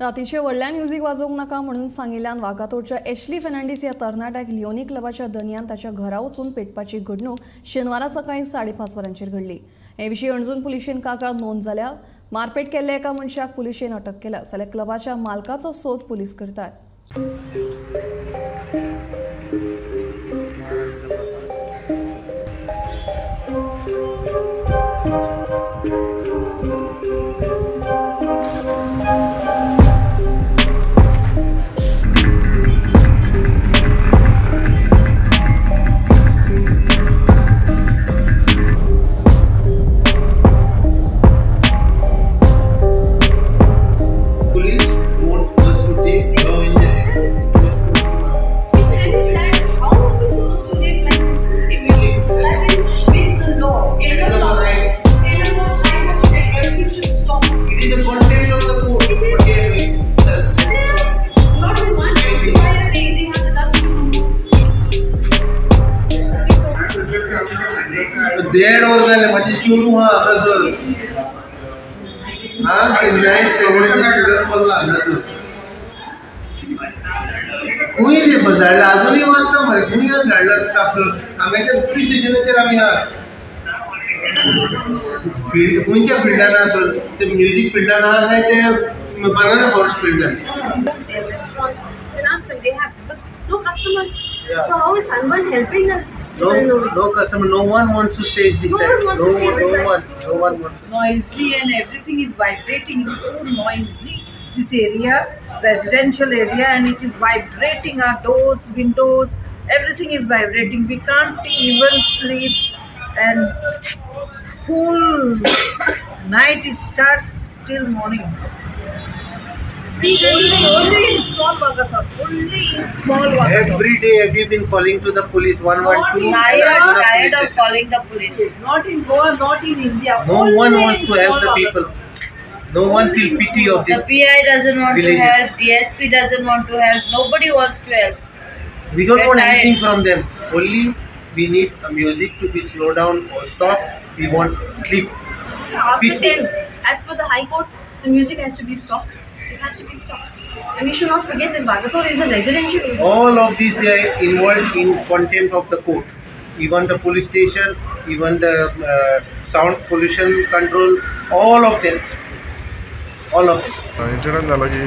रातीचे व्हडल्यान म्युझिक वाजोवंक नाका म्हणून सांगिल्ल्यान वागातोरच्या एशली फेर्नांडीस ह्या तरणाट्याक लिओनी क्लबाच्या दनयान ताच्या घरा वचून पेटपाची घडणूक शेनवारा सकाळी 5:30 वरांचेर घडली. हे विशीं अणजून पुलिशेन कागाळ नोंद जाल्या. मारपेट केल्ल्या एका मनशाक पुलिशेन अटक केल्या जाल्यार क्लबाच्या मालकाचो सोद पुलीस करतात. देड वर जालें म्हाजें चेडूं आहा हांगासर. आं ते नायट स्टुडंट पडला हांगासर. खंय रे धाडला अजुनूय वाचता मरे. खंय धाडला स्टाफ तर हांगाच्या पुलीस स्टेशनाचेर आमी आहात. फिल्ड खंयच्या फिल्डान आहा तर ते म्युजीक फिल्डान आहा काय ते बनाना फॉरेस्ट फिल्डान? No customers. Yeah. So how is Sunburn helping us? No, no customer. No one wants to stay this side. No one wants to stay this side. No one wants to. Noisy and everything is vibrating. It's so noisy. This area, residential area, and it is vibrating. Our doors, windows, everything is vibrating. We can't even sleep. And full night it starts till morning. Only in small Vagator. Only in small Vagator. Every day have you been calling to the police 112? Tired of calling the police. Not in Goa, not in India. No one wants to help the people. No one feels pity of this. The PI doesn't want to help. DSP doesn't want to help. Nobody wants to help. We don't want anything from them. Only we need a music to be slowed down or stop. We want sleep. After 10, as per the High Court, the music has to be stopped. It has to be stopped. And we should not forget that Vagator is a residential area. All of these, they are involved in contempt of the court. Even the police station, even the sound pollution control, all of them. All of them. Incident झाला की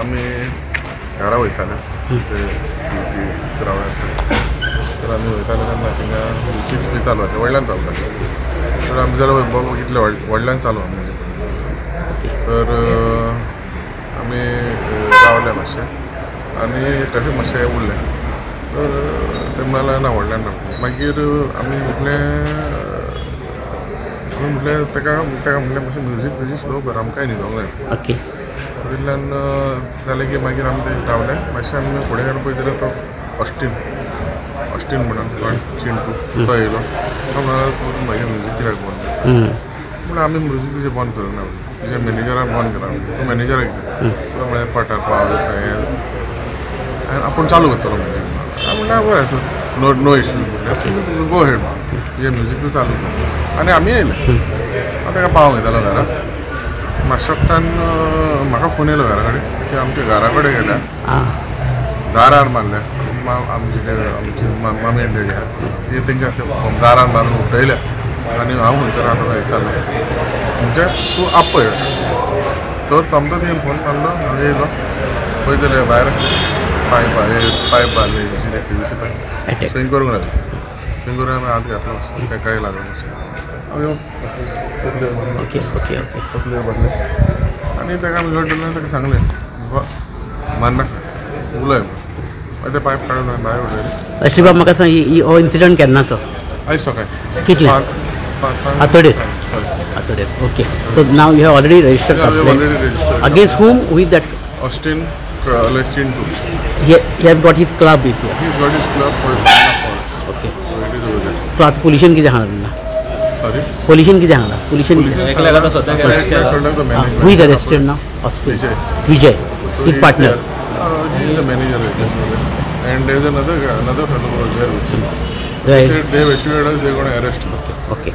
आमी घरा वयताले ground आसा तर आमी वयताले तेन्ना थिंगा म्युजीक बी चालू आसलें, व्हडल्यान चालू आसलें. तर आमी जाल्यार बघितलें व्हडल्यान चालू आहा म्युजीक. तर आमी रावले मातशें आनी ट्रॅफीक मातशें उरलें. तर ते म्हणलें ना व्हडल्यान ना. मागीर आमी म्हटलें ताका म्हणलें मातशें म्युजीक तुजी स्लो कर, आमकांय न्हिदोंक जाय. ओके. तितल्यान जालें की मागीर आमी ते रावले मातशें. आमी फुडें गेले पळय जाल्यार तो ऑस्टीन ऑस्टीन म्हणून चिंटू तो येयलो. तो म्हणलो तूं म्हजें म्युजीक कित्याक बंद करता? म्हणून आमी म्युजीक तुजें बंद करूंक ना, तुज्या मॅनेजराक बंद करा. तूं मॅनेजराक विचार. तो म्हळें पटार पाव हें आपूण चालू करतलो म्युजीक. हांवें म्हणलें बरें आसा, नो नो इश्यू, म्हणल्यार गो हेड, तुजें म्युजीक तूं चालू कर. आनी आमी येयले. हांव ताका पावोवंक वयतालो घरा. मातशा वखदान म्हाका फोन येयलो घरा कडेन की आमच्या घरा कडेन गेल्या, दारार मारल्या. आमची आमची मामी आनी डॅडी आहा ती तेंच्या दारार मारून उठयल्या आनी हांव खंयसर आहा तुका विचारलें म्हणजे तूं आपय. तर सोमतो तेणें फोन मारलो. हांव येयलो पळयत जाल्यार भायर पायप पायप बारले PVC pipe swing करूंक लागले. स्विंग करून आमी हात घातलो, ताकाय लागलो मातशें. हांव ओके ओके ओके तकलेर बसले आनी ताका आमी घट धरलें. ताका सांगलें मारनाका, उलय. मागीर ते पायप काडून हांवें भायर उडयलें. अशें बाब म्हाका सांग, हो इन्सिडंट केन्नाचो? आयज सकाळीं कितले? 5 आठवड्यात. आठवड्यात. Okay. So now you have already registered complaint against whom? Who is that? Austin Chintu. He has got his club with him. He has got his club for Forest. Okay. So it is over there. So आता पोलिशन कितें सांगलां तुमकां? Sorry? पोलिशन कितें सांगलां? पोलिशन Who is arrested now? Austin. Vijay. Vijay. His partner. He is the manager and there is another fellow who was there with him. Right. They said they have assured us they are going to arrest him. Okay. Okay.